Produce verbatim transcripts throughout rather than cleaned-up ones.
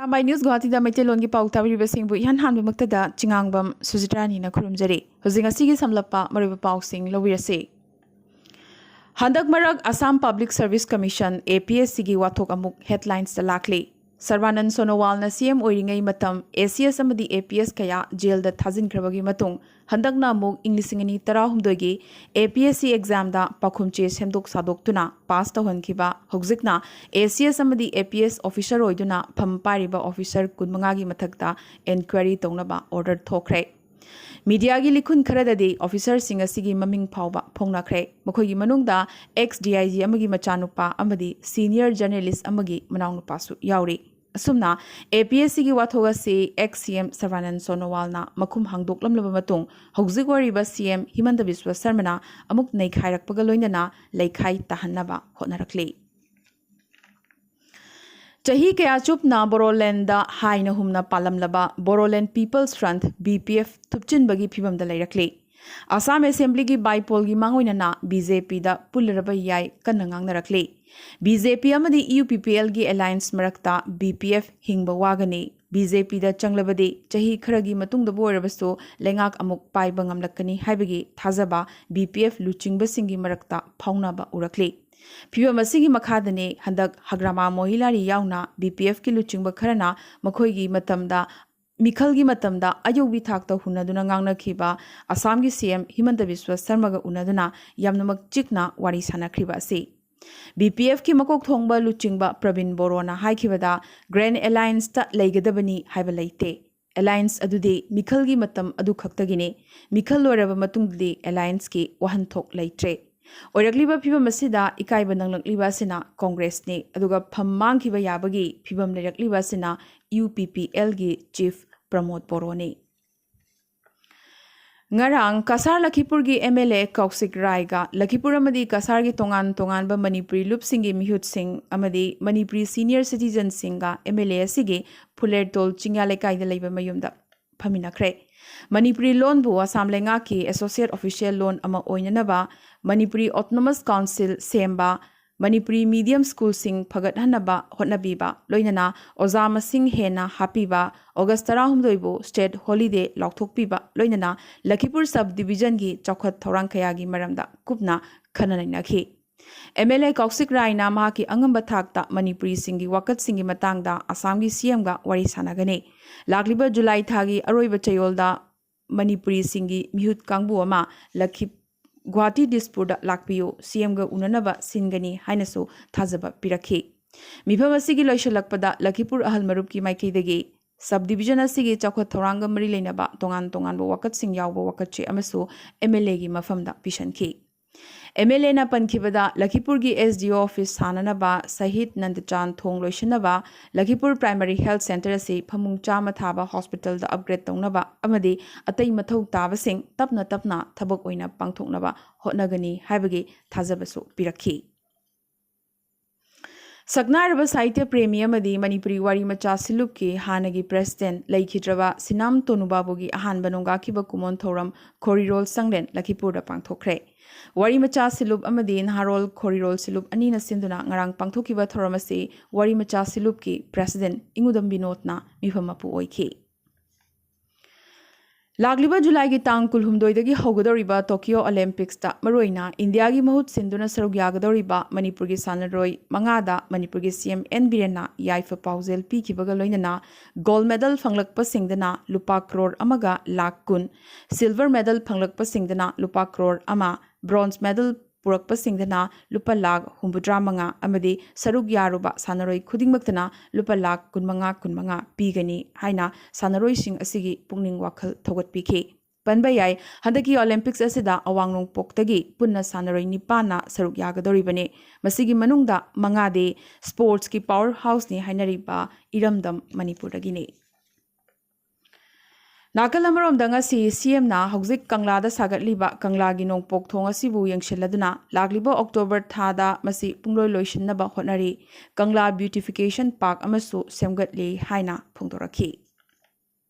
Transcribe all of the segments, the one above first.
Arambai news ꯒꯨꯋꯥꯍꯥꯇꯤꯗ ꯃꯩꯇꯩꯂꯣꯟꯒꯤ ꯄꯥꯎ ꯇꯥꯕꯤꯔꯤꯕꯁꯤꯡꯕꯨ ꯏꯍꯥꯟ ꯍꯥꯟꯕꯃꯛꯇꯗ ꯆꯤꯉꯥꯡꯕꯝ ꯁꯨꯖꯤꯇ꯭ꯔꯥꯅꯤꯅ ꯈꯨꯔꯨꯝꯖꯔꯤ꯫ ꯍꯧꯖꯤꯛ ꯉꯁꯤꯒꯤ ꯁꯝꯂꯞꯄ ꯃꯔꯨꯑꯣꯏꯕ ꯄꯥꯎꯁꯤꯡ ꯂꯧꯕꯤꯔꯁꯤ꯫ ꯍꯟꯗꯛ ꯃꯔꯛ ꯑꯁꯥꯝ ꯄꯕ꯭ꯂꯤꯛ ꯁꯔꯚꯤꯁ ꯀꯃꯤꯁꯟ, ꯑꯦ ꯄꯤ ꯑꯦꯁ ꯁꯤꯒꯤ ꯋꯥꯊꯣꯛ ꯑꯃꯨꯛ ꯍꯦꯗꯂꯥꯏꯟꯁꯇ ꯂꯥꯛꯂꯤ꯫ ꯁꯔꯕꯥꯅꯟ ꯁꯣꯅꯣꯋꯥꯜꯅ ꯁꯤ ꯑꯦꯝ ꯑꯣꯏꯔꯤꯉꯩ ꯃꯇꯝ ꯑꯦ ꯁꯤ ꯑꯦꯁ ꯑꯃꯗꯤ ꯑꯦ ꯄꯤ ꯑꯦꯁ ꯀꯌꯥ ꯖꯦꯜꯗ ꯊꯥꯖꯤꯟꯈ꯭ꯔꯕꯒꯤ ꯃꯇꯨꯡ, ꯍꯟꯗꯛꯅ ꯑꯃꯨꯛ ꯏꯪ ꯂꯤꯁꯤꯡ ꯑꯅꯤ ꯇꯔꯥꯍꯨꯝꯗꯣꯏꯒꯤ ꯑꯦ ꯄꯤ ꯑꯦꯁ ꯁꯤ ꯑꯦꯛꯖꯥꯝꯗ ꯄꯥꯎꯈꯨꯝ ꯆꯦ ꯁꯦꯝꯗꯣꯛ ꯁꯥꯗꯣꯛꯇꯨꯅ ꯄꯥꯁ ꯇꯧꯍꯟꯈꯤꯕ, ꯍꯧꯖꯤꯛꯅ ꯑꯦ ꯁꯤ ꯑꯦꯁ ꯑꯃꯗꯤ ꯑꯦ ꯄꯤ ꯑꯦꯁ ꯑꯣꯐꯤꯁꯔ ꯑꯣꯏꯗꯨꯅ ꯐꯝ ꯄꯥꯏꯔꯤꯕ ꯑꯣꯐꯤꯁꯔ ꯀꯨꯟꯃꯉꯥꯒꯤ ꯃꯊꯛꯇ ꯏꯟꯀ꯭ꯋꯥꯏꯔꯤ ꯇꯧꯅꯕ ꯑꯣꯔꯗꯔ ꯊꯣꯛꯈ꯭ꯔꯦ꯫ ꯃꯤꯗꯤꯌꯥꯒꯤ ꯂꯤꯈꯨꯟ ꯈꯔꯗꯗꯤ ꯑꯣꯐꯤꯁꯔꯁꯤꯡ ꯑꯁꯤꯒꯤ ꯃꯃꯤꯡ ꯐꯥꯎꯕ ꯐꯣꯡꯅꯈ꯭ꯔꯦ꯫ ꯃꯈꯣꯏꯒꯤ ꯃꯅꯨꯡꯗ ꯑꯦꯛꯁ ꯗꯤ ꯑꯥꯏ ꯖꯤ ꯑꯃꯒꯤ ꯃꯆꯥꯅꯨꯄꯥ ꯑꯃꯗꯤ ꯁꯤꯅꯤꯌꯔ ꯖꯔꯅꯦꯂꯤꯁ ꯑꯃꯒꯤ ꯃꯅꯥꯎꯅꯨꯄꯥꯁꯨ ꯌꯥꯎꯔꯤ꯫ ꯑꯁꯨꯝꯅ ꯑꯦ ꯄꯤ ꯑꯦꯁ ꯁꯤꯒꯤ ꯋꯥꯊꯣꯛ ꯑꯁꯤ ꯑꯦꯛꯁ ꯁꯤ ꯑꯦꯝ ꯁꯔꯕꯥꯅꯟ ꯁꯣꯅꯣꯋꯥꯜꯅ ꯃꯈꯨꯝ ꯍꯥꯡꯗꯣꯛꯂꯝꯂꯕ ꯃꯇꯨꯡ, ꯍꯧꯖꯤꯛ ꯑꯣꯏꯔꯤꯕ ꯁꯤ ꯑꯦꯝ ꯍꯤꯃꯟꯇ ꯕꯤꯁ꯭ꯋ ꯁꯔꯃꯅ ꯑꯃꯨꯛ ꯅꯩꯈꯥꯏꯔꯛꯄꯒ ꯂꯣꯏꯅꯅ ꯂꯩꯈꯥꯏ ꯇꯥꯍꯟꯅꯕ ꯍꯣꯠꯅꯔꯛꯂꯤ꯫ ꯆꯍꯤ ꯀꯌꯥ ꯆꯨꯞꯅ ꯕꯣꯔꯣꯂꯦꯟꯗ ꯍꯥꯏꯅ ꯍꯨꯝꯅ ꯄꯥꯜꯂꯝꯂꯕ Bodoland people's front, B P F, ꯊꯨꯞꯆꯤꯟꯕꯒꯤ ꯐꯤꯕꯝꯗ ꯂꯩꯔꯛꯂꯤ꯫ ꯑꯁꯥꯝ ꯑꯦꯁꯦꯝꯕ꯭ꯂꯤꯒꯤ ꯕꯥꯏꯄꯣꯜꯒꯤ ꯃꯥꯡꯑꯣꯏꯅꯅ ꯕꯤ ꯖꯦ ꯄꯤꯗ ꯄꯨꯜꯂꯔꯕ ꯌꯥꯏ ꯀꯟꯅ ꯉꯥꯡꯅꯔꯛꯂꯤ꯫ ꯕꯤ ꯖꯦ ꯄꯤ ꯑꯃꯗꯤ ꯌꯨ ꯄꯤ ꯄꯤ ꯑꯦꯜꯒꯤ ꯑꯦꯂꯥꯏꯟꯁ ꯃꯔꯛꯇ ꯕꯤ ꯄꯤ ꯑꯦꯐ ꯍꯤꯡꯕ ꯋꯥꯒꯅꯤ꯫ ꯕꯤ ꯖꯦ ꯄꯤꯗ ꯆꯪꯂꯕꯗꯤ ꯆꯍꯤ ꯈꯔꯒꯤ ꯃꯇꯨꯡꯗꯕꯨ ꯑꯣꯏꯔꯕꯁꯨ ꯂꯩꯉꯥꯛ ꯑꯃꯨꯛ ꯄꯥꯏꯕ ꯉꯝꯂꯛꯀꯅꯤ ꯍꯥꯏꯕꯒꯤ ꯊꯥꯖꯕ ꯕꯤ ꯄꯤ ꯑꯦꯐ ꯂꯨꯆꯤꯡꯕꯁꯤꯡꯒꯤ ꯃꯔꯛꯇ ꯐꯥꯎꯅꯕ ꯎꯔꯛꯂꯤ꯫ ꯐꯤꯕꯝ ꯑꯁꯤꯒꯤ ꯃꯈꯥꯗꯅꯤ ꯍꯟꯗꯛ ꯍꯒ꯭ꯔꯥꯃꯥ ꯃꯣꯍꯤꯂꯥꯔꯤ ꯌꯥꯎꯅ ꯕꯤ ꯄꯤ ꯑꯦꯐꯀꯤ ꯂꯨꯆꯤꯡꯕ ꯈꯔꯅ ꯃꯈꯣꯏꯒꯤ ꯃꯇꯝꯗ, ꯃꯤꯈꯜꯒꯤ ꯃꯇꯝꯗ ꯑꯌꯧꯕꯤ ꯊꯥꯛꯇ ꯍꯨꯟꯅꯗꯨꯅ ꯉꯥꯡꯅꯈꯤꯕ ꯑꯁꯥꯝꯒꯤ ꯁꯤ ꯑꯦꯝ ꯍꯤꯃꯟꯇ ꯕꯤꯁ꯭ꯋ ꯁꯔꯃꯒ ꯎꯅꯗꯨꯅ ꯌꯥꯝꯅꯃꯛ ꯆꯤꯛꯅ ꯋꯥꯔꯤ ꯁꯥꯟꯅꯈ꯭ꯔꯤꯕ ꯑꯁꯤ꯫ ꯕꯤ ꯄꯤ ꯑꯦꯐꯀꯤ ꯃꯀꯣꯛ ꯊꯣꯡꯕ ꯂꯨꯆꯤꯡꯕ ꯄ꯭ꯔꯕꯤꯟ ꯕꯣꯔꯣꯅ ꯍꯥꯏꯈꯤꯕꯗ, ꯒ꯭ꯔꯦꯟ ꯑꯦꯂꯥꯏꯟꯁꯇ ꯂꯩꯒꯗꯕꯅꯤ ꯍꯥꯏꯕ ꯂꯩꯇꯦ꯫ ꯑꯦꯂꯥꯏꯟꯁ ꯑꯗꯨꯗꯤ ꯃꯤꯈꯜꯒꯤ ꯃꯇꯝ ꯑꯗꯨ ꯈꯛꯇꯒꯤꯅꯤ꯫ ꯃꯤꯈꯜ ꯂꯣꯏꯔꯕ ꯃꯇꯨꯡꯗꯗꯤ ꯑꯦꯂꯥꯏꯟꯁꯀꯤ ꯋꯥꯍꯟꯊꯣꯛ ꯂꯩꯇ꯭ꯔꯦ꯫ ꯑꯣꯏꯔꯛꯂꯤꯕ ꯐꯤꯕꯝ ꯑꯁꯤꯗ ꯏꯀꯥꯏꯕ ꯅꯪꯂꯛꯂꯤꯕ ꯑꯁꯤꯅ ꯀꯣꯡꯒ꯭ꯔꯦꯁꯅꯤ, ꯑꯗꯨꯒ ꯐꯝ ꯃꯥꯡꯈꯤꯕ ꯌꯥꯕꯒꯤ ꯐꯤꯕꯝ ꯂꯩꯔꯛꯂꯤꯕ ꯑꯁꯤꯅ ꯌꯨ ꯄꯤ ꯄꯤ ꯑꯦꯜꯒꯤ ꯆꯤꯐ ꯄ꯭ꯔꯃꯣꯗ ꯕꯣꯔꯣꯅꯤ꯫ ꯉꯔꯥꯡ ꯀꯁꯥꯔ ꯂꯈꯤꯄꯨꯔꯒꯤ ꯑꯦꯝ ꯑꯦꯜ ꯑꯦ ꯀꯧꯁꯤꯛ ꯔꯥꯏꯒ ꯂꯈꯤꯄꯨꯔ ꯑꯃꯗꯤ ꯀꯁꯥꯔꯒꯤ ꯇꯣꯉꯥꯟ ꯇꯣꯉꯥꯟꯕ ꯃꯅꯤꯄꯨꯔꯤ ꯂꯨꯞꯁꯤꯡꯒꯤ ꯃꯤꯍꯨꯠꯁꯤꯡ ꯑꯃꯗꯤ ꯃꯅꯤꯄꯨꯔꯤ ꯁꯤꯅꯤꯌꯔ ꯁꯤꯇꯤꯖꯟꯁꯤꯡꯒ ꯑꯦꯝ ꯑꯦꯜ ꯑꯦ ꯑꯁꯤꯒꯤ ꯐꯨꯂꯦꯔꯇꯣꯜ ꯆꯤꯡꯌꯥ ꯂꯩꯀꯥꯏꯗ ꯂꯩꯕ ꯃꯌꯨꯝꯗ ꯐꯝꯃꯤꯟꯅꯈ꯭ꯔꯦ꯫ ꯃꯅꯤꯄꯨꯔꯤ ꯂꯣꯟꯕꯨ ꯑꯁꯥꯝ ꯂꯩꯉꯥꯛꯀꯤ ꯑꯦꯁꯣꯁꯤꯌꯦꯠ ꯑꯣꯐꯤꯁꯤꯌꯦꯜ ꯂꯣꯟ ꯑꯃ ꯑꯣꯏꯅꯅꯕ ꯃꯅꯤꯄꯨꯔꯤ ꯑꯣꯇꯣꯅꯣꯃꯁ ꯀꯥꯎꯟꯁꯤꯜ ꯁꯦꯝꯕ, ꯃꯅꯤꯄꯨꯔꯤ ꯃꯤꯗꯤꯌꯝ ꯁ꯭ꯀꯨꯜꯁꯤꯡ ꯐꯒꯠꯍꯟꯅꯕ ꯍꯣꯠꯅꯕꯤꯕ, ꯂꯣꯏꯅꯅ ꯑꯣꯖꯥ ꯃꯁꯤꯡ ꯍꯦꯟꯅ ꯍꯥꯞꯄꯤꯕ, ꯑꯣꯒꯁ ꯇꯔꯥꯍꯨꯝꯗꯣꯏꯕꯨ ꯁ꯭ꯇꯦꯠ ꯍꯣꯂꯤꯗꯦ ꯂꯥꯎꯊꯣꯛꯄꯤꯕ, ꯂꯣꯏꯅꯅ ꯂꯈꯤꯄꯨꯔ ꯁꯕ ꯗꯤꯕꯤꯖꯟꯒꯤ ꯆꯥꯎꯈꯠ ꯊꯧꯔꯥꯡ ꯀꯌꯥꯒꯤ ꯃꯔꯝꯗ ꯀꯨꯞꯅ ꯈꯟꯅ ꯅꯩꯅꯈꯤ꯫ ꯑꯦꯝ ꯑꯦꯜ ꯑꯦ ꯀꯧꯁꯤꯛ ꯔꯥꯏꯅ ꯃꯍꯥꯛꯀꯤ ꯑꯉꯝꯕ ꯊꯥꯛꯇ ꯃꯅꯤꯄꯨꯔꯤꯁꯤꯡꯒꯤ ꯋꯥꯀꯠꯁꯤꯡꯒꯤ ꯃꯇꯥꯡꯗ ꯑꯁꯥꯝꯒꯤ ꯁꯤ ꯑꯦꯝꯒ ꯋꯥꯔꯤ ꯁꯥꯟꯅꯒꯅꯤ꯫ ꯂꯥꯛꯂꯤꯕ ꯖꯨꯂꯥꯏ ꯊꯥꯒꯤ ꯑꯔꯣꯏꯕ ꯆꯌꯣꯜꯗ ꯃꯅꯤꯄꯨꯔꯤꯁꯤꯡꯒꯤ ꯃꯤꯍꯨꯠ ꯀꯥꯡꯕꯨ ꯑꯃ ꯂꯈꯤ-, ꯒꯨꯋꯥꯍꯥꯇꯤ ꯗꯤꯁꯄꯨꯔꯗ ꯂꯥꯛꯄꯤꯌꯨ, ꯁꯤ ꯑꯦꯝꯒ ꯎꯅꯅꯕ ꯁꯤꯟꯒꯅꯤ ꯍꯥꯏꯅꯁꯨ ꯊꯥꯖꯕ ꯄꯤꯔꯛꯈꯤ꯫ ꯃꯤꯐꯝ ꯑꯁꯤꯒꯤ ꯂꯣꯏꯁꯤꯜꯂꯛꯄꯗ ꯂꯈꯤꯄꯨꯔ ꯑꯍꯜ ꯃꯔꯨꯞꯀꯤ ꯃꯥꯏꯀꯩꯗꯒꯤ ꯁꯕ ꯗꯤꯕꯤꯖꯟ ꯑꯁꯤꯒꯤ ꯆꯥꯎꯈꯠ ꯊꯧꯔꯥꯡꯒ ꯃꯔꯤ ꯂꯩꯅꯕ ꯇꯣꯉꯥꯟ ꯇꯣꯉꯥꯟꯕ ꯋꯥꯀꯠꯁꯤꯡ ꯌꯥꯎꯕ ꯋꯥꯀꯠ ꯆꯦ ꯑꯃꯁꯨ ꯑꯦꯝ ꯑꯦꯜ ꯑꯦꯒꯤ ꯃꯐꯝꯗ ꯄꯤꯁꯤꯟꯈꯤ꯫ ꯑꯦꯝ ꯑꯦꯜ ꯑꯦꯅ ꯄꯟꯈꯤꯕꯗ, ꯂꯈꯤꯄꯨꯔꯒꯤ ꯑꯦꯁ ꯗꯤ ꯑꯣ ꯑꯣꯐꯤꯁ ꯁꯥꯅꯅꯕ, ꯁꯍꯤꯗ ꯅꯟꯗꯆꯥꯟ ꯊꯣꯡ ꯂꯣꯏꯁꯤꯟꯅꯕ, ꯂꯈꯤꯄꯨꯔ ꯄ꯭ꯔꯥꯏꯃꯥꯔꯤ ꯍꯦꯜꯊ ꯁꯦꯟꯇꯔ ꯑꯁꯤ ꯐꯃꯨꯡ ꯆꯥꯝꯃ ꯊꯥꯕ ꯍꯣꯁꯄꯤꯇꯥꯜꯗ ꯑꯞꯒ꯭ꯔꯦꯗ ꯇꯧꯅꯕ ꯑꯃꯗꯤ ꯑꯇꯩ ꯃꯊꯧ ꯇꯥꯕꯁꯤꯡ ꯇꯞꯅ ꯇꯞꯅ ꯊꯕꯛ ꯑꯣꯏꯅ ꯄꯥꯡꯊꯣꯛꯅꯕ ꯍꯣꯠꯅꯒꯅꯤ ꯍꯥꯏꯕꯒꯤ ꯊꯥꯖꯕꯁꯨ ꯄꯤꯔꯛꯈꯤ꯫ ꯁꯛꯅꯥꯏꯔꯕ ꯁꯥꯍꯤꯇ꯭ꯌ ꯄ꯭ꯔꯦꯃꯤ ꯑꯃꯗꯤ ꯃꯅꯤꯄꯨꯔꯤ ꯋꯥꯔꯤ ꯃꯆꯥ ꯁꯤꯂꯨꯞꯀꯤ ꯍꯥꯟꯅꯒꯤ ꯄ꯭ꯔꯦꯁꯤꯗꯦꯟꯠ ꯂꯩꯈꯤꯗ꯭ꯔꯕ ꯁꯤꯅꯥꯝ ꯇꯣꯅꯨꯕꯥꯕꯨꯒꯤ ꯑꯍꯥꯟꯕ ꯅꯣꯡꯒꯥꯈꯤꯕ ꯀꯨꯃꯣꯟ ꯊꯧꯔꯝ ꯈꯣꯔꯤꯔꯣꯜ ꯁꯪꯂꯦꯟ ꯂꯈꯤꯄꯨꯔꯗ ꯄꯥꯡꯊꯣꯛꯈ꯭ꯔꯦ꯫ ꯋꯥꯔꯤ ꯃꯆꯥ ꯁꯤꯂꯨꯞ ꯑꯃꯗꯤ ꯅꯍꯥꯔꯣꯜ ꯈꯣꯔꯤꯔꯣꯜ ꯁꯤꯂꯨꯞ ꯑꯅꯤꯅ ꯁꯤꯟꯗꯨꯅ ꯉꯔꯥꯡ ꯄꯥꯡꯊꯣꯛꯈꯤꯕ ꯊꯧꯔꯝ ꯑꯁꯤ ꯋꯥꯔꯤ ꯃꯆꯥ ꯁꯤꯂꯨꯞꯀꯤ ꯄ꯭ꯔꯦꯁꯤꯗꯦꯟꯠ ꯏꯉꯨꯗꯝ ꯕꯤꯅꯣꯗꯅ ꯃꯤꯐꯝ ꯃꯄꯨ ꯑꯣꯏꯈꯤ꯫ ꯂꯥꯛꯂꯤꯕ ꯖꯨꯂꯥꯏꯒꯤ ꯇꯥꯡ ꯀꯨꯟꯍꯨꯝꯗꯣꯏꯗꯒꯤ ꯍꯧꯒꯗꯧꯔꯤꯕ ꯇꯣꯀꯤꯌꯣ ꯑꯣꯂꯦꯝꯄꯤꯛꯁꯇ ꯃꯔꯨꯑꯣꯏꯅ ꯏꯟꯗꯤꯌꯥꯒꯤ ꯃꯍꯨꯠ ꯁꯤꯟꯗꯨꯅ ꯁꯔꯨꯛ ꯌꯥꯒꯗꯧꯔꯤꯕ ꯃꯅꯤꯄꯨꯔꯒꯤ ꯁꯥꯟꯅꯔꯣꯏ ꯃꯉꯥꯗ ꯃꯅꯤꯄꯨꯔꯒꯤ ꯁꯤ ꯑꯦꯝ ꯑꯦꯟ ꯕꯤꯔꯦꯟꯅ ꯌꯥꯏꯐ ꯄꯥꯎꯖꯦꯜ ꯄꯤꯈꯤꯕꯒ ꯂꯣꯏꯅꯅ ꯒꯣꯜꯗ ꯃꯦꯗꯜ ꯐꯪꯂꯛꯄꯁꯤꯡꯗꯅ ꯂꯨꯄꯥ ꯀ꯭ꯔꯣꯔ ꯑꯃꯒ ꯂꯥꯈ ꯀꯨꯟ, ꯁꯤꯜꯚꯔ ꯃꯦꯗꯜ ꯐꯪꯂꯛꯄꯁꯤꯡꯗꯅ ꯂꯨꯄꯥ ꯀ꯭ꯔꯣꯔ ꯑꯃ, ꯕ꯭ꯔꯣꯟꯖ ꯃꯦꯗꯜ ꯄꯨꯔꯛꯄꯁꯤꯡꯗꯅ ꯂꯨꯄꯥ ꯂꯥꯈ ꯍꯨꯝꯐꯨꯇꯔꯥ ꯃꯉꯥ ꯑꯃꯗꯤ ꯁꯔꯨꯛ ꯌꯥꯔꯨꯕ ꯁꯥꯟꯅꯔꯣꯏ ꯈꯨꯗꯤꯡꯃꯛꯇꯅ ꯂꯨꯄꯥ ꯂꯥꯈ ꯀꯨꯟꯃꯉꯥ ꯀꯨꯟꯃꯉꯥ ꯄꯤꯒꯅꯤ ꯍꯥꯏꯅ ꯁꯥꯟꯅꯔꯣꯏꯁꯤꯡ ꯑꯁꯤꯒꯤ ꯄꯨꯛꯅꯤꯡ ꯋꯥꯈꯜ ꯊꯧꯒꯠꯄꯤꯈꯤ꯫ ꯄꯟꯕ ꯌꯥꯏ, ꯍꯟꯗꯛꯀꯤ ꯑꯣꯂꯦꯝꯄꯤꯛꯁ ꯑꯁꯤꯗ ꯑꯋꯥꯡ ꯅꯣꯡꯄꯣꯛꯇꯒꯤ ꯄꯨꯟꯅ ꯁꯥꯟꯅꯔꯣꯏ ꯅꯤꯄꯥꯟꯅ ꯁꯔꯨꯛ ꯌꯥꯒꯗꯧꯔꯤꯕꯅꯤ꯫ ꯃꯁꯤꯒꯤ ꯃꯅꯨꯡꯗ ꯃꯉꯥꯗꯤ ꯁ꯭ꯄꯣꯔꯠꯁꯀꯤ ꯄꯥꯋꯔ ꯍꯥꯎꯁꯅꯤ ꯍꯥꯏꯅꯔꯤꯕ ꯏꯔꯝꯗꯝ ꯃꯅꯤꯄꯨꯔꯗꯒꯤꯅꯤ꯫ ꯅꯥꯀꯜ ꯑꯃꯔꯣꯝꯗ, ꯉꯁꯤ ꯁꯤ ꯑꯦꯝꯅ ꯍꯧꯖꯤꯛ ꯀꯪꯂꯥꯗ ꯁꯥꯒꯠꯂꯤꯕ ꯀꯪꯂꯥꯒꯤ ꯅꯣꯡꯄꯣꯛ ꯊꯣꯡ ꯑꯁꯤꯕꯨ ꯌꯦꯡꯁꯤꯜꯂꯗꯨꯅ ꯂꯥꯛꯂꯤꯕ ꯑꯣꯛꯇꯣꯕꯔ ꯊꯥꯗ ꯃꯁꯤ ꯄꯨꯡꯂꯣꯏ ꯂꯣꯏꯁꯤꯟꯅꯕ ꯍꯣꯠꯅꯔꯤ꯫ ꯀꯪꯂꯥ ꯕ꯭ꯌꯨꯇꯤꯐꯤꯀꯦꯁꯟ ꯄꯥꯔꯛ ꯑꯃꯁꯨ ꯁꯦꯝꯒꯠꯂꯤ ꯍꯥꯏꯅ ꯐꯣꯡꯗꯣꯔꯛꯈꯤ꯫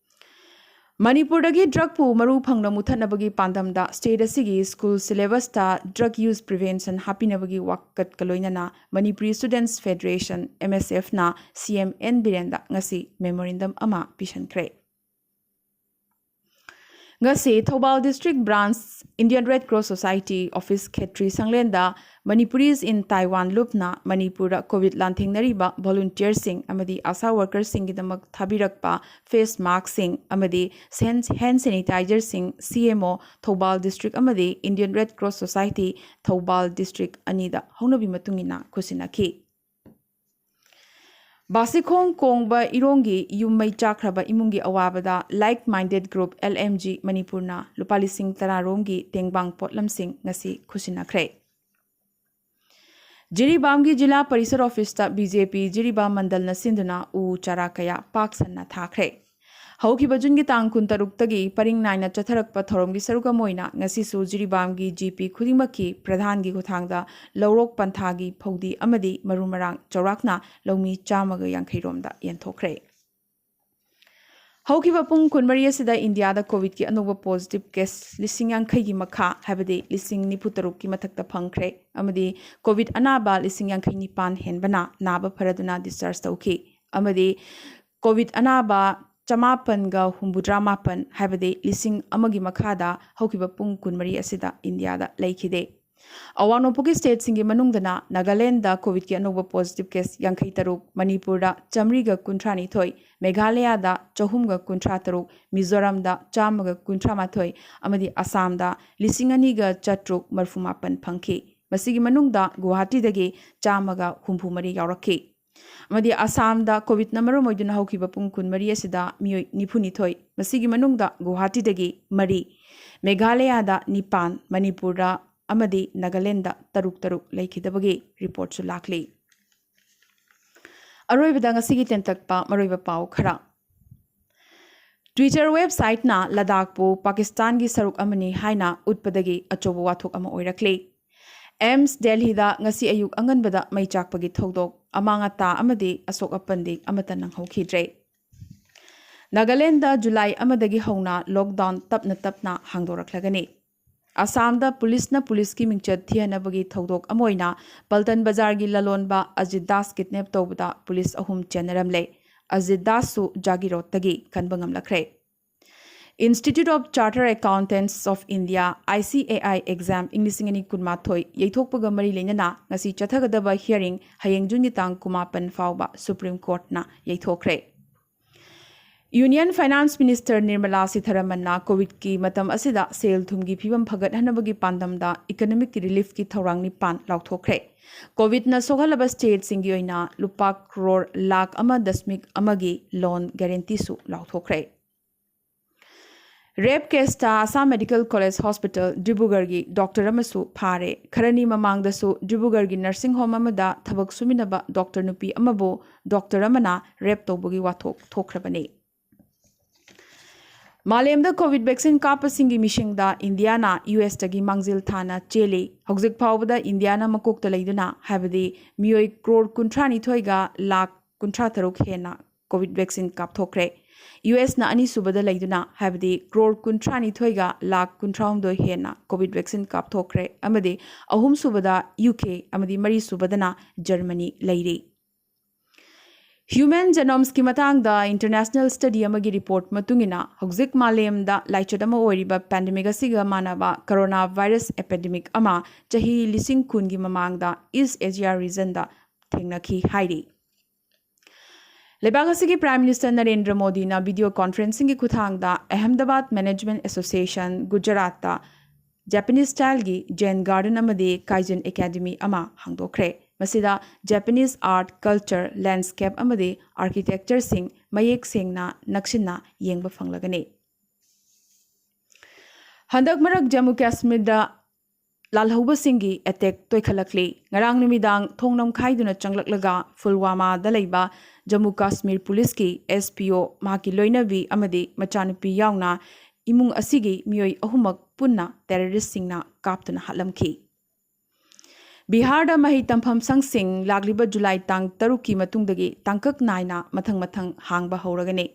ꯃꯅꯤꯄꯨꯔꯗꯒꯤ ꯗ꯭ꯔꯒꯄꯨ ꯃꯔꯨ ꯐꯪꯅ ꯃꯨꯊꯠꯅꯕꯒꯤ ꯄꯥꯟꯗꯝꯗ ꯁ꯭ꯇꯦꯠ ꯑꯁꯤꯒꯤ ꯁ꯭ꯀꯨꯜ ꯁꯤꯂꯦꯕꯁꯇ ꯗ꯭ꯔꯒ ꯌꯨꯁ ꯄ꯭ꯔꯤꯚꯦꯟꯁꯟ ꯍꯥꯞꯄꯤꯅꯕꯒꯤ ꯋꯥꯀꯠꯀ ꯂꯣꯏꯅꯅ Manipuri students federation, M S ꯑꯦꯐꯅ ꯁꯤ ꯑꯦꯝ ꯑꯦꯟ ꯕꯤꯔꯦꯟꯗ ꯉꯁꯤ ꯃꯦꯃꯣꯔꯦꯟꯗꯝ ꯑꯃ ꯄꯤꯁꯤꯟꯈ꯭ꯔꯦ꯫ ꯉꯁꯤ Thoubal district branch Indian red cross society office ꯈꯦꯇ꯭ꯔꯤ ꯁꯪꯂꯦꯟꯗ Manipuris in Taiwan ꯂꯨꯞꯅ ꯃꯅꯤꯄꯨꯔꯗ ꯀꯣꯚꯤꯗ ꯂꯥꯟꯊꯦꯡꯅꯔꯤꯕ ꯚꯣꯂꯨꯟꯇꯤꯌꯔꯁꯤꯡ ꯑꯃꯗꯤ ꯑꯥꯁꯥ ꯋꯥꯔꯀꯔꯁꯤꯡꯒꯤꯗꯃꯛ ꯊꯥꯕꯤꯔꯛꯄ ꯐꯦꯁ ꯃꯥꯁꯛꯁꯤꯡ ꯑꯃꯗꯤ ꯍꯦꯟ ꯁꯦꯅꯤꯇꯥꯏꯖꯔꯁꯤꯡ ꯁꯤ ꯑꯦꯝ ꯑꯣ ꯊꯧꯕꯥꯜ ꯗꯤꯁꯇ꯭ꯔꯤꯛ ꯑꯃꯗꯤ Indian red cross society Thoubal district ꯑꯅꯤꯗ ꯍꯧꯅꯕꯤ ꯃꯇꯨꯡ ꯏꯟꯅ ꯈꯨꯠꯁꯤꯟꯅꯈꯤ꯫ ꯕꯥꯁꯤꯈꯣꯡ ꯀꯣꯡꯕ ꯏꯔꯣꯡꯒꯤ ꯌꯨꯝ ꯃꯩ ꯆꯥꯛꯈ꯭ꯔꯕ ꯏꯃꯨꯡꯒꯤ ꯑꯋꯥꯕꯗ Like Minded Group, L M G, ꯃꯅꯤꯄꯨꯔꯅ ꯂꯨꯄꯥ ꯂꯤꯁꯤꯡ ꯇꯔꯥ ꯔꯣꯝꯒꯤ ꯇꯦꯡꯕꯥꯡ ꯄꯣꯠꯂꯝꯁꯤꯡ ꯉꯁꯤ ꯈꯨꯠꯁꯤꯟꯅꯈ꯭ꯔꯦ꯫ ꯖꯤꯔꯤꯕꯥꯝꯒꯤ ꯖꯤꯂꯥ ꯄꯔꯤꯁꯗ ꯑꯣꯐꯤꯁꯇ ꯕꯤ ꯖꯦ ꯄꯤ ꯖꯤꯔꯤꯕꯥꯝ ꯃꯟꯗꯜꯅ ꯁꯤꯟꯗꯨꯅ ꯎ ꯆꯥꯔꯥ ꯀꯌꯥ ꯄꯥꯛ ꯁꯟꯅ ꯊꯥꯈ꯭ꯔꯦ꯫ ꯍꯧꯈꯤꯕ ꯖꯨꯟꯒꯤ ꯇꯥꯡ ꯀꯨꯟꯇꯔꯨꯛꯇꯒꯤ ꯄꯔꯤꯡ ꯅꯥꯏꯅ ꯆꯠꯊꯔꯛꯄ ꯊꯧꯔꯝꯒꯤ ꯁꯔꯨꯛ ꯑꯃ ꯑꯣꯏꯅ ꯉꯁꯤꯁꯨ ꯖꯤꯔꯤꯕꯥꯝꯒꯤ ꯖꯤ ꯄꯤ ꯈꯨꯗꯤꯡꯃꯛꯀꯤ ꯄ꯭ꯔꯙꯥꯟꯒꯤ ꯈꯨꯠꯊꯥꯡꯗ ꯂꯧꯔꯣꯛ ꯄꯟꯊꯥꯒꯤ ꯐꯧꯗꯤ ꯑꯃꯗꯤ ꯃꯔꯨ ꯃꯔꯥꯡ ꯆꯥꯎꯔꯥꯛꯅ ꯂꯧꯃꯤ ꯆꯥꯝꯃꯒ ꯌꯥꯡꯈꯩ ꯔꯣꯝꯗ ꯌꯦꯟꯊꯣꯛꯈ꯭ꯔꯦ꯫ ꯍꯧꯈꯤꯕ ꯄꯨꯡ ꯀꯨꯟꯃꯔꯤ ꯑꯁꯤꯗ ꯏꯟꯗꯤꯌꯥꯗ ꯀꯣꯚꯤꯗꯀꯤ ꯑꯅꯧꯕ ꯄꯣꯖꯤꯇꯤꯚ ꯀꯦꯁ ꯂꯤꯁꯤꯡ ꯌꯥꯡꯈꯩꯒꯤ ꯃꯈꯥ, ꯍꯥꯏꯕꯗꯤ ꯂꯤꯁꯤꯡ ꯅꯤꯐꯨ ꯇꯔꯨꯛꯀꯤ ꯃꯊꯛꯇ ꯐꯪꯈ꯭ꯔꯦ ꯑꯃꯗꯤ ꯀꯣꯚꯤꯗ ꯑꯅꯥꯕ ꯂꯤꯁꯤꯡ ꯌꯥꯡꯈꯩ ꯅꯤꯄꯥꯟ ꯍꯦꯟꯕꯅ ꯅꯥꯕ ꯐꯔꯗꯨꯅ ꯗꯤꯁꯆꯥꯔꯖ ꯇꯧꯈꯤ ꯑꯃꯗꯤ ꯀꯣꯚꯤꯗ ꯑꯅꯥꯕ ꯆꯃꯥꯄꯟꯒ ꯍꯨꯝꯐꯨꯇꯔꯥ ꯃꯥꯄꯟ, ꯍꯥꯏꯕꯗꯤ ꯂꯤꯁꯤꯡ ꯑꯃꯒꯤ ꯃꯈꯥꯗ ꯍꯧꯈꯤꯕ ꯄꯨꯡ ꯀꯨꯟꯃꯔꯤ ꯑꯁꯤꯗ ꯏꯟꯗꯤꯌꯥꯗ ꯂꯩꯈꯤꯗꯦ꯫ ꯑꯋꯥꯡ ꯅꯣꯡꯄꯣꯛꯀꯤ ꯁ꯭ꯇꯦꯠꯁꯤꯡꯒꯤ ꯃꯅꯨꯡꯗꯅ ꯅꯥꯒꯥꯂꯦꯟꯗ ꯀꯣꯚꯤꯗꯀꯤ ꯑꯅꯧꯕ ꯄꯣꯖꯤꯇꯤꯚ ꯀꯦꯁ ꯌꯥꯡꯈꯩ ꯇꯔꯨꯛ, ꯃꯅꯤꯄꯨꯔꯗ ꯆꯥꯃꯔꯤꯒ ꯀꯨꯟꯊ꯭ꯔꯥ ꯅꯤꯊꯣꯏ, ꯃꯦꯘꯥꯂꯌꯥꯗ ꯆꯍꯨꯝꯒ ꯀꯨꯟꯊ꯭ꯔꯥ ꯇꯔꯨꯛ, ꯃꯤꯖꯣꯔꯥꯝꯗ ꯆꯥꯝꯃꯒ ꯀꯨꯟꯊ꯭ꯔꯥ ꯃꯥꯊꯣꯏ ꯑꯃꯗꯤ ꯑꯁꯥꯝꯗ ꯂꯤꯁꯤꯡ ꯑꯅꯤꯒ ꯆꯥꯇ꯭ꯔꯨꯛ ꯃꯔꯤꯐꯨ ꯃꯥꯄꯟ ꯐꯪꯈꯤ꯫ ꯃꯁꯤꯒꯤ ꯃꯅꯨꯡꯗ ꯒꯨꯋꯥꯍꯥꯇꯤꯗꯒꯤ ꯆꯥꯝꯃꯒ ꯍꯨꯝꯐꯨ ꯃꯔꯤ ꯌꯥꯎꯔꯛꯈꯤ꯫ ꯑꯃꯗꯤ ꯑꯁꯥꯝꯗ ꯀꯣꯚꯤꯗꯅ ꯃꯔꯝ ꯑꯣꯏꯗꯨꯅ ꯍꯧꯈꯤꯕ ꯄꯨꯡ ꯀꯨꯟꯃꯔꯤ ꯑꯁꯤꯗ ꯃꯤꯑꯣꯏ ꯅꯤꯐꯨ ꯅꯤꯊꯣꯏ, ꯃꯁꯤꯒꯤ ꯃꯅꯨꯡꯗ ꯒꯨꯋꯥꯍꯥꯇꯤꯗꯒꯤ ꯃꯔꯤ, ꯃꯦꯘꯥꯂꯌꯥꯗ ꯅꯤꯄꯥꯟ, ꯃꯅꯤꯄꯨꯔꯗ ꯑꯃꯗꯤ ꯅꯥꯒꯥꯂꯦꯟꯗ ꯇꯔꯨꯛ ꯇꯔꯨꯛ ꯂꯩꯈꯤꯗꯕꯒꯤ ꯔꯤꯄꯣꯔꯠꯁꯨ ꯂꯥꯛꯂꯤ꯫ ꯑꯔꯣꯏꯕꯗ ꯉꯁꯤꯒꯤ ꯇꯦꯟꯇꯛꯄ ꯃꯔꯨꯑꯣꯏꯕ ꯄꯥꯎ ꯈꯔ꯫ ꯇ꯭ꯋꯤꯇꯔ ꯋꯦꯕꯁꯥꯏꯠꯅ ꯂꯗꯥꯈꯄꯨ ꯄꯥꯀꯤꯁꯇꯥꯟꯒꯤ ꯁꯔꯨꯛ ꯑꯃꯅꯤ ꯍꯥꯏꯅ ꯎꯠꯄꯗꯒꯤ ꯑꯆꯧꯕ ꯋꯥꯊꯣꯛ ꯑꯃ ꯑꯣꯏꯔꯛꯂꯤ꯫ ꯑꯦꯝꯁ ꯗꯦꯜꯍꯤꯗ ꯉꯁꯤ ꯑꯌꯨꯛ ꯑꯉꯟꯕꯗ ꯃꯩ ꯆꯥꯛꯄꯒꯤ ꯊꯧꯗꯣꯛ, ꯑꯃꯥꯡ ꯑꯇꯥ ꯑꯃꯗꯤ ꯑꯁꯣꯛ ꯑꯄꯟꯗꯤ ꯑꯃꯠꯇ ꯅꯪꯍꯧꯈꯤꯗ꯭ꯔꯦ꯫ ꯅꯥꯒꯥꯂꯦꯟꯗ ꯖꯨꯂꯥꯏ ꯑꯃꯗꯒꯤ ꯍꯧꯅ ꯂꯣꯛꯗꯥꯎꯟ ꯇꯞꯅ ꯇꯞꯅ ꯍꯥꯡꯗꯣꯔꯛꯂꯒꯅꯤ꯫ ꯑꯁꯥꯝꯗ ꯄꯨꯂꯤꯁꯅ ꯄꯨꯂꯤꯁꯀꯤ ꯃꯤꯡꯆꯠ ꯊꯤꯍꯟꯅꯕꯒꯤ ꯊꯧꯗꯣꯛ ꯑꯃ ꯑꯣꯏꯅ ꯄꯜꯇꯟ ꯕꯖꯥꯔꯒꯤ ꯂꯂꯣꯟꯕ ꯑꯖꯤꯠ ꯗꯥꯁ ꯀꯤꯗꯅꯦꯞ ꯇꯧꯕꯗ ꯄꯨꯂꯤꯁ ꯑꯍꯨꯝ ꯆꯦꯟꯅꯔꯝꯂꯦ꯫ ꯑꯖꯤꯠ ꯗꯥꯁꯁꯨ ꯖꯥꯒꯤꯔꯣꯠꯇꯒꯤ ꯀꯟꯕ ꯉꯝꯂꯛꯈ꯭ꯔꯦ꯫ Institute of Chartered Accountants of India, I C A I exam ꯏꯪ ꯂꯤꯁꯤꯡ ꯑꯅꯤ ꯀꯨꯟꯃꯥꯊꯣꯏ ꯌꯩꯊꯣꯛꯄꯒ ꯃꯔꯤ ꯂꯩꯅꯅ ꯉꯁꯤ ꯆꯠꯊꯒꯗꯕ hearing ꯍꯌꯦꯡ ꯖꯨꯟꯒꯤ ꯇꯥꯡ ꯀꯨꯟꯃꯥꯄꯟ ꯐꯥꯎꯕ ꯁꯨꯄ꯭ꯔꯤꯝ ꯀꯣꯔꯠꯅ ꯌꯩꯊꯣꯛꯈ꯭ꯔꯦ꯫ ꯌꯨꯅꯤꯌꯟ ꯐꯥꯏꯅꯥꯟꯁ ꯃꯤꯅꯤꯁꯇꯔ ꯅꯤꯔꯃꯂꯥ ꯁꯤꯊꯥꯔꯥꯃꯟꯅ ꯀꯣꯚꯤꯗꯀꯤ ꯃꯇꯝ ꯑꯁꯤꯗ ꯁꯦꯜ ꯊꯨꯝꯒꯤ ꯐꯤꯕꯝ ꯐꯒꯠꯍꯟꯅꯕꯒꯤ ꯄꯥꯟꯗꯝꯗ ꯏꯀꯣꯅꯣꯃꯤꯛ ꯔꯤꯂꯤꯐꯀꯤ ꯊꯧꯔꯥꯡ ꯅꯤꯄꯥꯟ ꯂꯥꯎꯊꯣꯛꯈ꯭ꯔꯦ꯫ ꯀꯣꯚꯤꯗꯅ ꯁꯣꯛꯍꯜꯂꯕ ꯁ꯭ꯇꯦꯠꯁꯤꯡꯒꯤ ꯑꯣꯏꯅ ꯂꯨꯄꯥ ꯀ꯭ꯔꯣꯔ ꯂꯥꯈ ꯑꯃ ꯗꯁꯃꯤꯛ ꯑꯃꯒꯤ ꯂꯣꯟ ꯒꯦꯔꯦꯟꯇꯤꯁꯨ ꯂꯥꯎꯊꯣꯛꯈ꯭ꯔꯦ꯫ ꯔꯦꯞ ꯀꯦꯁꯇ ꯑꯁꯥꯝ ꯃꯦꯗꯤꯀꯦꯜ ꯀꯣꯂꯦꯖ ꯍꯣꯁꯄꯤꯇꯥꯜ ꯗꯤꯕ꯭ꯔꯨꯒꯔꯒꯤ ꯗꯣꯛꯇꯔ ꯑꯃꯁꯨ ꯐꯥꯔꯦ꯫ ꯈꯔꯅꯤ ꯃꯃꯥꯡꯗꯁꯨ ꯗꯤꯕ꯭ꯔꯨꯒꯔꯒꯤ ꯅꯔꯁꯤꯡ ꯍꯣꯝ ꯑꯃꯗ ꯊꯕꯛ ꯁꯨꯃꯤꯟꯅꯕ ꯗꯣꯛꯇꯔ ꯅꯨꯄꯤ ꯑꯃꯕꯨ ꯗꯣꯛꯇꯔ ꯑꯃꯅ ꯔꯦꯞ ꯇꯧꯕꯒꯤ ꯋꯥꯊꯣꯛ ꯊꯣꯛꯈ꯭ꯔꯕꯅꯤ꯫ ꯃꯥꯂꯦꯝꯗ ꯀꯣꯚꯤꯗ ꯚꯦꯛꯁꯤꯟ ꯀꯥꯞꯄꯁꯤꯡꯒꯤ ꯃꯤꯁꯤꯡꯗ ꯏꯟꯗꯤꯌꯥꯅ ꯌꯨ ꯑꯦꯁꯇꯒꯤ ꯃꯥꯡꯖꯤꯜ ꯊꯥꯅ ꯆꯦꯜꯂꯤ꯫ ꯍꯧꯖꯤꯛ ꯐꯥꯎꯕꯗ ꯏꯟꯗꯤꯌꯥꯅ ꯃꯀꯣꯛꯇ ꯂꯩꯗꯨꯅ, ꯍꯥꯏꯕꯗꯤ ꯃꯤꯑꯣꯏ ꯀ꯭ꯔꯣꯔ ꯀꯨꯟꯊ꯭ꯔꯥ ꯅꯤꯊꯣꯏꯒ ꯂꯥꯈ ꯀꯨꯟꯊ꯭ꯔꯥ ꯇꯔꯨꯛ ꯍꯦꯟꯅ ꯀꯣꯚꯤꯗ ꯚꯦꯛꯁꯤꯟ ꯀꯥꯞꯊꯣꯛꯈ꯭ꯔꯦ꯫ ꯌꯨ ꯑꯦꯁꯅ ꯑꯅꯤꯁꯨꯕꯗ ꯂꯩꯗꯨꯅ, ꯍꯥꯏꯕꯗꯤ ꯀ꯭ꯔꯣꯔ ꯀꯨꯟꯊ꯭ꯔꯥ ꯅꯤꯊꯣꯏꯒ ꯂꯥꯈ ꯀꯨꯟꯊ꯭ꯔꯥ ꯍꯨꯝꯗꯣꯏ ꯍꯦꯟꯅ ꯀꯣꯚꯤꯗ ꯚꯦꯛꯁꯤꯟ ꯀꯥꯞꯊꯣꯛꯈ꯭ꯔꯦ ꯑꯃꯗꯤ ꯑꯍꯨꯝꯁꯨꯕꯗ ꯌꯨ ꯀꯦ ꯑꯃꯗꯤ ꯃꯔꯤꯁꯨꯕꯗꯅ ꯖꯔꯃꯅꯤ ꯂꯩꯔꯤ꯫ ꯍ꯭ꯌꯨꯃꯦꯟ ꯖꯦꯅꯣꯝꯁꯀꯤ ꯃꯇꯥꯡꯗ ꯏꯟꯇꯔꯅꯦꯁꯅꯦꯜ ꯁ꯭ꯇꯗꯤ ꯑꯃꯒꯤ ꯔꯤꯄꯣꯔꯠ ꯃꯇꯨꯡ ꯏꯟꯅ, ꯍꯧꯖꯤꯛ ꯃꯥꯂꯦꯝꯗ ꯂꯥꯏꯆꯠ ꯑꯃ ꯑꯣꯏꯔꯤꯕ ꯄꯦꯟꯗꯦꯃꯤꯛ ꯑꯁꯤꯒ ꯃꯥꯟꯅꯕ ꯀꯣꯔꯣꯅꯥ ꯚꯥꯏꯔꯁ ꯑꯦꯄꯤꯗꯦꯃꯤꯛ ꯑꯃ ꯆꯍꯤ ꯂꯤꯁꯤꯡ ꯀꯨꯟꯒꯤ ꯃꯃꯥꯡꯗ ꯏꯁ ꯑꯦꯁꯤꯌꯥ ꯔꯤꯖꯟꯗ ꯊꯦꯡꯅꯈꯤ ꯍꯥꯏꯔꯤ꯫ ꯂꯩꯕꯥꯛ ꯑꯁꯤꯒꯤ ꯄ꯭ꯔꯥꯏꯝ ꯃꯤꯅꯤꯁꯇꯔ ꯅꯔꯦꯟꯗ꯭ꯔ ꯃꯣꯗꯤꯅ ꯚꯤꯗꯤꯑꯣ ꯀꯣꯟꯐ꯭ꯔꯦꯟꯁꯤꯡꯒꯤ ꯈꯨꯠꯊꯥꯡꯗ ꯑꯍꯃꯗꯥꯕꯥꯗ ꯃꯦꯅꯦꯖꯃꯦꯟꯠ ꯑꯦꯁꯣꯁꯤꯌꯦꯁꯟ, ꯒꯨꯖꯔꯥꯠꯇ ꯖꯄꯥꯅꯤꯁ ꯁ꯭ꯇꯥꯏꯜꯒꯤ ꯖꯦꯟ ꯒꯥꯔꯗꯦꯟ ꯑꯃꯗꯤ ꯀꯥꯏꯖꯟ ꯑꯦꯀꯥꯗꯦꯃꯤ ꯑꯃ ꯍꯥꯡꯗꯣꯛꯈ꯭ꯔꯦ꯫ ꯃꯁꯤꯗ ꯖꯄꯥꯅꯤꯁ ꯑꯥꯔꯠ, ꯀꯜꯆꯔ, ꯂꯦꯟꯗꯁ꯭ꯀꯦꯞ ꯑꯃꯗꯤ ꯑꯥꯔꯀꯤꯇꯦꯛꯆꯔꯁꯤꯡ ꯃꯌꯦꯛ ꯁꯦꯡꯅ ꯅꯛꯁꯤꯟꯅ ꯌꯦꯡꯕ ꯐꯪꯂꯒꯅꯤ꯫ ꯍꯟꯗꯛ ꯃꯔꯛ ꯖꯝꯃꯨ ꯀꯥꯁꯃꯤꯔꯗ ꯂꯥꯜꯍꯧꯕꯁꯤꯡꯒꯤ ꯑꯦꯇꯦꯛ ꯇꯣꯏꯈꯠꯂꯛꯂꯤ꯫ ꯉꯔꯥꯡ ꯅꯨꯃꯤꯗꯥꯡ ꯊꯣꯡ ꯅꯝꯈꯥꯏꯗꯨꯅ ꯆꯪꯂꯛꯂꯒ ꯐꯨꯜꯋꯥꯃꯥꯗ ꯂꯩꯕ ꯖꯝꯃꯨ ꯀꯥꯁꯃꯤꯔ ꯄꯨꯂꯤꯁꯀꯤ ꯑꯦꯁ ꯄꯤ ꯑꯣ, ꯃꯍꯥꯛꯀꯤ ꯂꯣꯏꯅꯕꯤ ꯑꯃꯗꯤ ꯃꯆꯥꯅꯨꯄꯤ ꯌꯥꯎꯅ ꯏꯃꯨꯡ ꯑꯁꯤꯒꯤ ꯃꯤꯑꯣꯏ ꯑꯍꯨꯝꯃꯛ ꯄꯨꯟꯅ ꯇꯦꯔꯣꯔꯤꯁ꯭ꯠꯁꯤꯡꯅ ꯀꯥꯞꯇꯨꯅ ꯍꯥꯠꯂꯝꯈꯤ꯫ ꯕꯤꯍꯥꯔꯗ ꯃꯍꯩ ꯇꯝꯐꯝ ꯁꯪꯁꯤꯡ ꯂꯥꯛꯂꯤꯕ ꯖꯨꯂꯥꯏ ꯇꯥꯡ ꯇꯔꯨꯛꯀꯤ ꯃꯇꯨꯡꯗꯒꯤ ꯇꯥꯡꯀꯛ ꯅꯥꯏꯅ ꯃꯊꯪ ꯃꯊꯪ ꯍꯥꯡꯕ ꯍꯧꯔꯒꯅꯤ꯫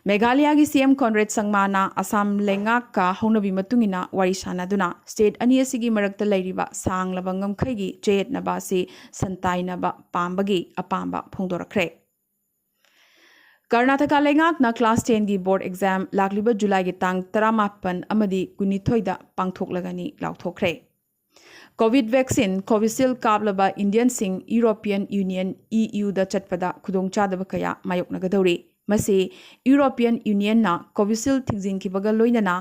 ꯃꯦꯘꯥꯂꯌꯥꯒꯤ ꯁꯤ ꯑꯦꯝ ꯀꯣꯟꯔꯦꯗ ꯁꯪꯃꯥꯅ ꯑꯁꯥꯝ ꯂꯩꯉꯥꯛꯀ ꯍꯧꯅꯕꯤ ꯃꯇꯨꯡ ꯏꯟꯅ ꯋꯥꯔꯤ ꯁꯥꯅꯗꯨꯅ ꯁ꯭ꯇꯦꯠ ꯑꯅꯤ ꯑꯁꯤꯒꯤ ꯃꯔꯛꯇ ꯂꯩꯔꯤꯕ ꯁꯥꯡꯂꯕ ꯉꯝꯈꯩꯒꯤ ꯆꯌꯦꯠꯅꯕ ꯑꯁꯤ ꯁꯟꯇꯥꯏꯅꯕ ꯄꯥꯝꯕꯒꯤ ꯑꯄꯥꯝꯕ ꯐꯣꯡꯗꯣꯔꯛꯈ꯭ꯔꯦ꯫ ꯀꯔꯅꯥꯇꯀꯥ ꯂꯩꯉꯥꯛꯅ ꯀ꯭ꯂꯥꯁ ꯇꯦꯟꯒꯤ ꯕꯣꯔꯗ ꯑꯦꯛꯖꯥꯝ ꯂꯥꯛꯂꯤꯕ ꯖꯨꯂꯥꯏꯒꯤ ꯇꯥꯡ ꯇꯔꯥꯃꯥꯄꯟ ꯑꯃꯗꯤ ꯀꯨꯟꯅꯤꯊꯣꯏꯗ ꯄꯥꯡꯊꯣꯛꯂꯒꯅꯤ ꯂꯥꯎꯊꯣꯛꯈ꯭ꯔꯦ꯫ ꯀꯣꯚꯤꯗ ꯚꯦꯛꯁꯤꯟ ꯀꯣꯚꯤꯁꯤꯜ ꯀꯥꯞꯂꯕ ꯏꯟꯗꯤꯌꯟꯁꯤꯡ ꯌꯨꯔꯣꯄꯤꯌꯟ ꯌꯨꯅꯤꯌꯟ ꯏ ꯌꯨꯗ ꯆꯠꯄꯗ ꯈꯨꯗꯣꯡꯆꯥꯗꯕ ꯀꯌꯥ ꯃꯥꯌꯣꯛꯅꯒꯗꯧꯔꯤ꯫ ꯃꯁꯤ ꯌꯨꯔꯣꯄꯤꯌꯟ ꯌꯨꯅꯤꯌꯟꯅ ꯀꯣꯚꯤꯁꯤꯜ ꯊꯤꯡꯖꯤꯟꯈꯤꯕꯒ ꯂꯣꯏꯅꯅ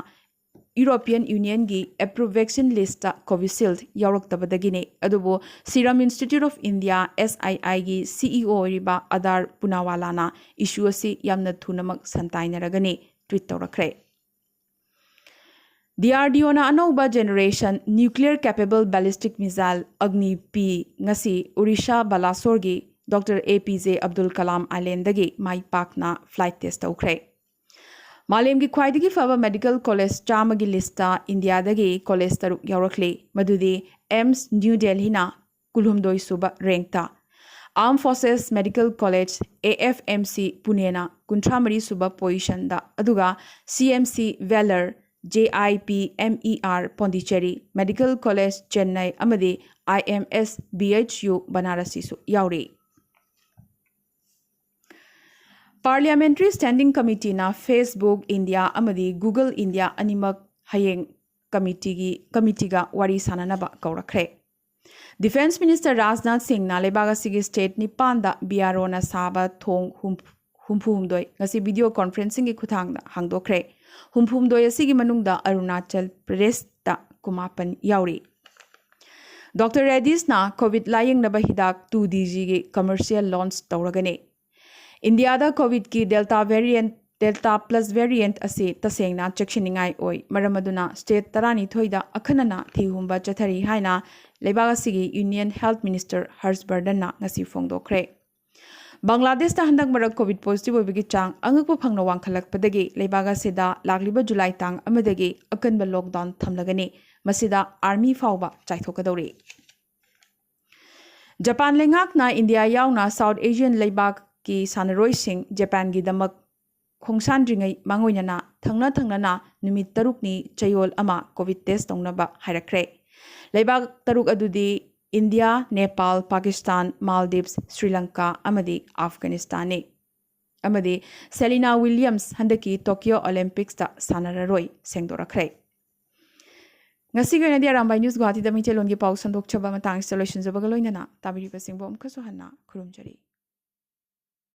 ꯌꯨꯔꯣꯄꯤꯌꯟ ꯌꯨꯅꯤꯌꯟꯒꯤ ꯑꯦꯄ꯭ꯔꯨꯚ ꯚꯦꯛꯁꯤꯟ ꯂꯤꯁꯇ ꯀꯣꯚꯤꯁꯤꯜ ꯌꯥꯎꯔꯛꯇꯕꯗꯒꯤꯅꯤ꯫ ꯑꯗꯨꯕꯨ serum institute of India, S I ꯑꯥꯏꯒꯤ ꯁꯤ ꯏ ꯑꯣ ꯑꯣꯏꯔꯤꯕ ꯑꯗꯥꯔ ꯄꯨꯅꯥꯋꯥꯂꯥꯅ ꯏꯁꯨ ꯑꯁꯤ ꯌꯥꯝꯅ ꯊꯨꯅꯃꯛ ꯁꯟꯇꯥꯏꯅꯔꯒꯅꯤ ꯇ꯭ꯋꯤꯠ ꯇꯧꯔꯛꯈ꯭ꯔꯦ꯫ ꯗꯤ ꯑꯥꯔ ꯗꯤ ꯑꯣꯅ ꯑꯅꯧꯕ ꯖꯦꯅꯦꯔꯦꯁꯟ ꯅ꯭ꯌꯨꯀ꯭ꯂꯤꯌꯔ ꯀꯦꯄꯦꯕꯜ ꯕꯦꯂꯤꯁꯇꯤꯛ ꯃꯤꯖꯥꯏꯜ ꯑꯒꯅꯤ ꯄꯤ ꯉꯁꯤ ꯑꯣꯔꯤꯁꯥ ꯕꯥꯂꯥꯁꯣꯔꯒꯤ ꯗꯣꯛꯇꯔ ꯑꯦ ꯄꯤ ꯖꯦ ꯑꯕꯗꯨꯜ ꯀꯂꯥꯝ ꯑꯥꯏꯂꯦꯟꯗꯒꯤ ꯃꯥꯏ ꯄꯥꯛꯅ ꯐ꯭ꯂꯥꯏꯠ ꯇꯦꯁ ꯇꯧꯈ꯭ꯔꯦ꯫ ꯃꯥꯂꯦꯝꯒꯤ ꯈ꯭ꯋꯥꯏꯗꯒꯤ ꯐꯕ ꯃꯦꯗꯤꯀꯦꯜ ꯀꯣꯂꯦꯖ ꯆꯥꯝꯃꯒꯤ ꯂꯤꯁꯇ ꯏꯟꯗꯤꯌꯥꯗꯒꯤ ꯀꯣꯂꯦꯖ ꯇꯔꯨꯛ ꯌꯥꯎꯔꯛꯂꯤ, ꯃꯗꯨꯗꯤ ꯑꯦꯝꯁ ꯅ꯭ꯌꯨ ꯗꯦꯜꯍꯤꯅ ꯀꯨꯟꯍꯨꯝꯗꯣꯏ ꯁꯨꯕ ꯔꯦꯡꯛꯇ, ꯑꯥꯔꯝ forces medical college, A F M C, ꯄꯨꯅꯦꯅ ꯀꯨꯟꯊ꯭ꯔꯥ ꯃꯔꯤ ꯁꯨꯕ ꯄꯣꯖꯤꯁꯟꯗ, ꯑꯗꯨꯒ C M C Vellore, J I P M E R Pondicherry medical college Chennai ꯑꯃꯗꯤ I M S B H U ꯕꯅꯥꯔꯁꯤꯁꯨ ꯌꯥꯎꯔꯤ꯫ ꯄꯥꯔꯂꯤꯌꯥꯃꯦꯟꯇꯔꯤ ꯁ꯭ꯇꯦꯟꯗꯤꯡ ꯀꯃꯤꯇꯤꯅ Facebook India ꯑꯃꯗꯤ Google India ꯑꯅꯤꯃꯛ ꯍꯌꯦꯡ ꯀꯃꯤꯇꯤꯒꯤ, ꯀꯃꯤꯇꯤꯒ ꯋꯥꯔꯤ ꯁꯥꯅꯅꯕ ꯀꯧꯔꯛꯈ꯭ꯔꯦ꯫ ꯗꯤꯐꯦꯟꯁ ꯃꯤꯅꯤꯁꯇꯔ ꯔꯥꯖꯅꯥꯊ ꯁꯤꯡꯅ ꯂꯩꯕꯥꯛ ꯑꯁꯤꯒꯤ ꯁ꯭ꯇꯦꯠ ꯅꯤꯄꯥꯟꯗ ꯕꯤ ꯑꯥꯔ ꯑꯣꯅ ꯁꯥꯕ ꯊꯣꯡ ꯍꯨꯝ-, ꯍꯨꯝꯐꯨꯍꯨꯝꯗꯣꯏ ꯉꯁꯤ ꯚꯤꯗꯤꯑꯣ ꯀꯣꯟꯐꯔꯦꯟꯁꯤꯡꯒꯤ ꯈꯨꯠꯊꯥꯡꯗ ꯍꯥꯡꯗꯣꯛꯈ꯭ꯔꯦ꯫ ꯍꯨꯝꯐꯨꯍꯨꯝꯗꯣꯏ ꯑꯁꯤꯒꯤ ꯃꯅꯨꯡꯗ ꯑꯔꯨꯅꯥꯆꯜ ꯄ꯭ꯔꯗꯦꯁꯇ ꯀꯨꯟꯃꯥꯄꯟ ꯌꯥꯎꯔꯤ꯫ ꯗꯣꯛꯇꯔ ꯔꯦꯗꯤꯁꯅ ꯀꯣꯚꯤꯗ ꯂꯥꯌꯦꯡꯅꯕ ꯍꯤꯗꯥꯛ ꯇꯨ ꯗꯤ ꯖꯤꯒꯤ ꯀꯃꯔꯁꯤꯌꯦꯜ ꯂꯣꯟꯆ ꯇꯧꯔꯒꯅꯤ꯫ ꯏꯟꯗꯤꯌꯥꯗ ꯀꯣꯚꯤꯗꯀꯤ ꯗꯦꯜꯇꯥ ꯚꯦꯔꯤꯌꯦꯟꯠ, ꯗꯦꯜꯇꯥ ꯄ꯭ꯂꯁ ꯚꯦꯔꯤꯌꯦꯟꯠ ꯑꯁꯤ ꯇꯁꯦꯡꯅ ꯆꯦꯛꯁꯤꯟꯅꯤꯡꯉꯥꯏ ꯑꯣꯏ꯫ ꯃꯔꯝ ꯑꯗꯨꯅ ꯁ꯭ꯇꯦꯠ ꯇꯔꯥꯅꯤꯊꯣꯏꯗ ꯑꯈꯟꯅꯅ ꯊꯤꯍꯨꯝꯕ ꯆꯠꯊꯔꯤ ꯍꯥꯏꯅ ꯂꯩꯕꯥꯛ ꯑꯁꯤꯒꯤ ꯌꯨꯅꯤꯌꯟ ꯍꯦꯜꯊ ꯃꯤꯅꯤꯁꯇꯔ ꯍꯔꯁ ꯕꯔꯗꯟꯅ ꯉꯁꯤ ꯐꯣꯡꯗꯣꯛꯈ꯭ꯔꯦ꯫ ꯕꯪꯒ꯭ꯂꯥꯗꯦꯁꯇ ꯍꯟꯗꯛ ꯃꯔꯛ ꯀꯣꯚꯤꯗ ꯄꯣꯖꯤꯇꯤꯚ ꯑꯣꯏꯕꯒꯤ ꯆꯥꯡ ꯑꯉꯛꯄ ꯐꯪꯅ ꯋꯥꯡꯈꯠꯂꯛꯄꯗꯒꯤ ꯂꯩꯕꯥꯛ ꯑꯁꯤꯗ ꯂꯥꯛꯂꯤꯕ ꯖꯨꯂꯥꯏ ꯇꯥꯡ ꯑꯃꯗꯒꯤ ꯑꯀꯟꯕ ꯂꯣꯛꯗꯥꯎꯟ ꯊꯝꯂꯒꯅꯤ꯫ ꯃꯁꯤꯗ ꯑꯥꯔꯃꯤ ꯐꯥꯎꯕ ꯆꯥꯏꯊꯣꯛꯀꯗꯧꯔꯤ꯫ ꯖꯄꯥꯟ ꯂꯩꯉꯥꯛꯅ ꯏꯟꯗꯤꯌꯥ ꯌꯥꯎꯅ ꯁꯥꯎꯠ ꯑꯦꯁꯤꯌꯟ ꯂꯩꯕꯥꯛꯀꯤ ꯁꯥꯟꯅꯔꯣꯏꯁꯤꯡ ꯖꯄꯥꯟꯒꯤꯗꯃꯛ ꯈꯣꯡꯁꯥꯟꯗ꯭ꯔꯤꯉꯩ ꯃꯥꯡꯑꯣꯏꯅꯅ ꯊꯪꯅ ꯊꯪꯅꯅ ꯅꯨꯃꯤꯠ ꯇꯔꯨꯛꯅꯤ ꯆꯌꯣꯜ ꯑꯃ ꯀꯣꯚꯤꯗ ꯇꯦꯁ ꯇꯧꯅꯕ ꯍꯥꯏꯔꯛꯈ꯭ꯔꯦ꯫ ꯂꯩꯕꯥꯛ ꯇꯔꯨꯛ ꯑꯗꯨꯗꯤ ꯏꯟꯗꯤꯌꯥ, ꯅꯦꯄꯥꯜ, ꯄꯥꯀꯤꯁꯇꯥꯟ, ꯃꯥꯜꯗꯤꯞꯁ, ꯁ꯭ꯔꯤ ꯂꯪꯀꯥ ꯑꯃꯗꯤ ꯑꯐꯒꯥꯅꯤꯁꯇꯥꯟꯅꯤ꯫ ꯑꯃꯗꯤ ꯁꯦꯂꯤꯅꯥ ꯋꯤꯂꯤꯌꯝꯁ ꯍꯟꯗꯛꯀꯤ ꯇꯣꯀꯤꯌꯣ ꯑꯣꯂꯤꯝꯄꯤꯛꯁꯇ ꯁꯥꯟꯅꯔꯔꯣꯏ ꯁꯦꯡꯗꯣꯔꯛꯈ꯭ꯔꯦ꯫ ꯉꯁꯤꯒꯤ ꯑꯣꯏꯅꯗꯤ ꯑꯔꯥꯝꯕꯥꯏ ꯅ꯭ꯌꯨꯁ ꯒꯨꯋꯥꯍꯥꯇꯤꯗ ꯃꯩꯇꯩꯂꯣꯟꯒꯤ ꯄꯥꯎ ꯁꯟꯗꯣꯛꯆꯕ ꯃꯇꯥꯡꯁꯤꯗ ꯂꯣꯏꯁꯤꯟꯖꯕꯒ ꯂꯣꯏꯅꯅ ꯇꯥꯕꯤꯔꯤꯕꯁꯤꯡꯕꯨ ꯑꯃꯨꯛꯀꯁꯨ ꯍꯟꯅ ꯈꯨꯔꯨꯝꯖꯔꯤ꯫